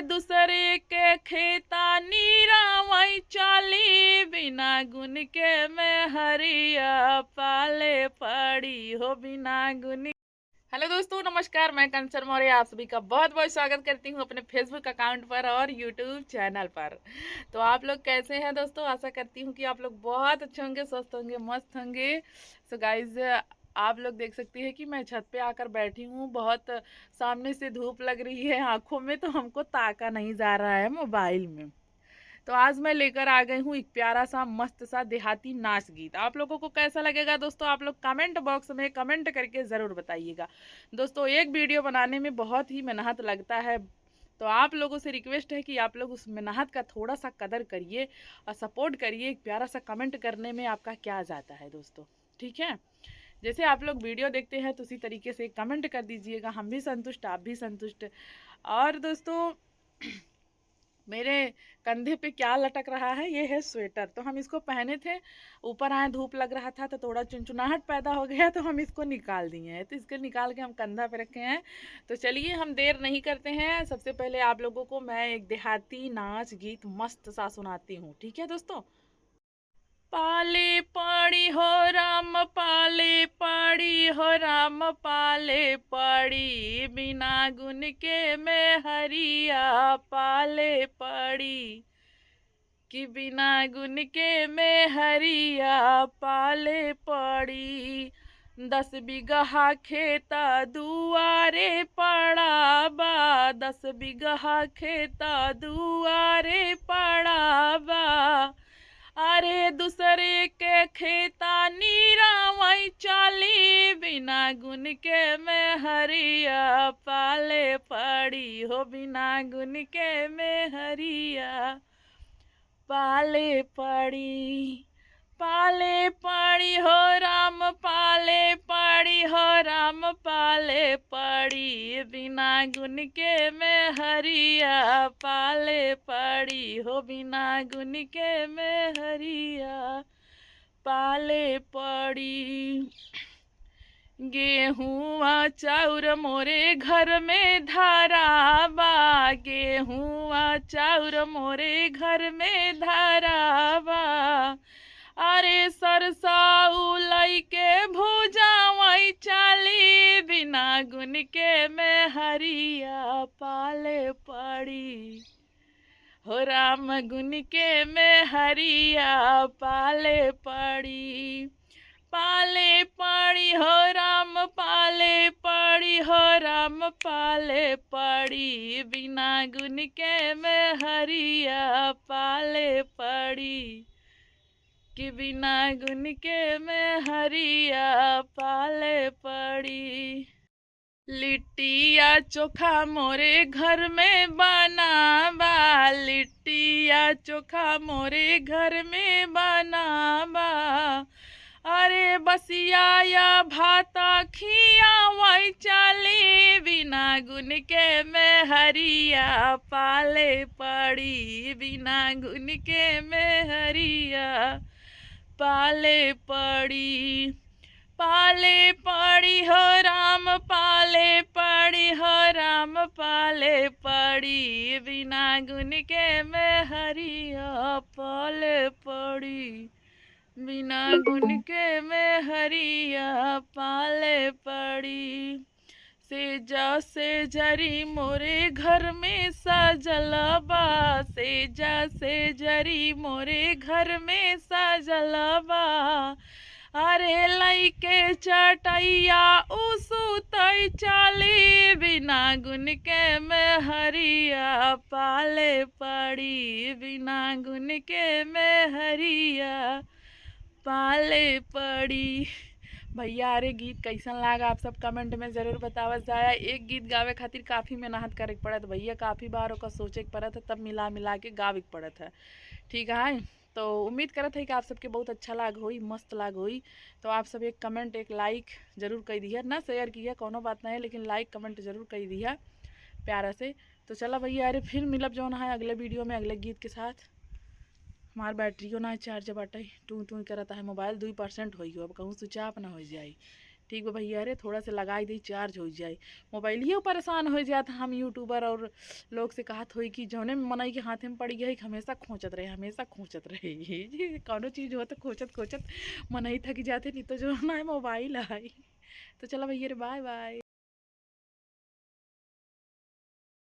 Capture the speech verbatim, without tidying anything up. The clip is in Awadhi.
दूसरे के खेता नीरावई चाली, बिना गुन के मेहरिया पाले पड़ी हो, बिना गुन। हेलो दोस्तों, नमस्कार, मैं कंचन मौर्य आप सभी का बहुत बहुत स्वागत करती हूँ अपने Facebook अकाउंट पर और YouTube चैनल पर। तो आप लोग कैसे हैं दोस्तों? आशा करती हूँ कि आप लोग बहुत अच्छे होंगे, स्वस्थ होंगे, मस्त होंगे। सो गाइज, आप लोग देख सकती हैं कि मैं छत पे आकर बैठी हूँ। बहुत सामने से धूप लग रही है आँखों में, तो हमको ताका नहीं जा रहा है मोबाइल में। तो आज मैं लेकर आ गई हूँ एक प्यारा सा मस्त सा देहाती नाच गीत। आप लोगों को कैसा लगेगा दोस्तों, आप लोग कमेंट बॉक्स में कमेंट करके ज़रूर बताइएगा। दोस्तों, एक वीडियो बनाने में बहुत ही मेहनत लगता है, तो आप लोगों से रिक्वेस्ट है कि आप लोग उस मेहनत का थोड़ा सा कदर करिए और सपोर्ट करिए। एक प्यारा सा कमेंट करने में आपका क्या जाता है दोस्तों, ठीक है? जैसे आप लोग वीडियो देखते हैं तो उसी तरीके से कमेंट कर दीजिएगा, हम भी संतुष्ट, आप भी संतुष्ट। और दोस्तों, मेरे कंधे पे क्या लटक रहा है, ये है स्वेटर। तो हम इसको पहने थे, ऊपर आए, धूप लग रहा था तो थोड़ा चुनचुनाहट पैदा हो गया, तो हम इसको निकाल दिए हैं। तो इसको निकाल के हम कंधा पे रखे हैं। तो चलिए, हम देर नहीं करते हैं, सबसे पहले आप लोगों को मैं एक देहाती नाच गीत मस्त सा सुनाती हूँ, ठीक है दोस्तों? पाले पड़ी हो राम, पाले पड़ी हो राम, पाले पड़ी बिना गुन के मेहरिया, पाले पड़ी कि बिना गुन के मेहरिया पाले पड़ी। दस बिगहा खेता दुआरे पड़ा बा, दस बिगहा खेता दुआरे पड़ा बा। अरे दूसरे के खेता नीरावई चाली, बिना गुन के मेहरिया पाले पड़ी हो, बिना गुन के मेहरिया पाले पड़ी। पाले पड़ी हो राम, पाले पड़ी हो राम, पाले पड़ी बिना गुन के मेहरिया, पाले पड़ी हो बिना गुन के मेहरिया, पाले पड़ी। गेहुआ चाउर मोरे घर में धरा बा, गेहुआ चाउर मोरे घर में धरा बा। अरे सरसऊ लइके भुजावई चाली, बिना गुन के मेहरिया पाले पड़ी। हो राम गुन के मेहरिया पाले पड़ी। पाले पड़ी हो राम, पाले पड़ी हो राम, पाले पड़ी बिना गुन के मेहरिया पाले पड़ी। कि बिना गुन के मेहरिया पाले पड़ी। लिट्टिया चोखा मोरे घर में बना बा, लिट्टिया चोखा मोरे घर में बना बा। अरे बसिया या भाता खियावई चाली, बिना गुन के मेहरिया पाले पड़ी, बिना गुन के मेहरिया पाले पड़ी। पाले पड़ी हो राम, पाले पड़ी हो राम, पाले पड़ी बिना गुन के मेहरिया पाले पड़ी, बिना गुन के मेहरिया पाले पड़ी। सेजा सेजरी मोरे घर में सजल बा, सेजा सेजरी मोरे घर में सजल बा। अरे लइके चटैया उ सुतई चाली, बिना गुन के मेहरिया पाले पड़ी, बिना गुन के मेहरिया पाले पड़ी। भैया, अरे गीत कैसन लागा, आप सब कमेंट में ज़रूर बतावत जाया। एक गीत गावे खातिर काफ़ी मेहनत करे के पड़त भैया, काफ़ी बार ओकर सोचे के पड़त है, तब मिला मिला के गावे के पड़त है। ठीक है, तो उम्मीद करत है कि आप सबके बहुत अच्छा लाग होई, मस्त लाग होई। तो आप सब एक कमेंट, एक लाइक जरूर कर दिया, ना शेयर किया, कोनो बात नहीं, लेकिन लाइक कमेंट जरूर कर दिया प्यारा से। तो चला भैया, अरे फिर मिलब जौन है अगले वीडियो में, अगले गीत के साथ। हमार बैटरियो ना चार्ज बाटे, टूं टूं करत है मोबाइल, दुई परसेंट होई गयो, अब कहूँ स्विच ऑफ ना हो जाई। ठीक बा भैया, अरे थोड़ा से लगाई दे, चार्ज हो जाए। मोबाइलियो परेशान हो जात, हम यूट्यूबर और लोग से कहत होई कि जौने मनई के हाथे में पड़ी गई, हमेशा खोंचत रहे, हमेशा खोंचत रहे। कौनो चीज हो तो खोंचत खोंचत मनई थक जाते, नहीं तो जो ना है मोबाइल है। तो चला भैया रे, बाय बाय।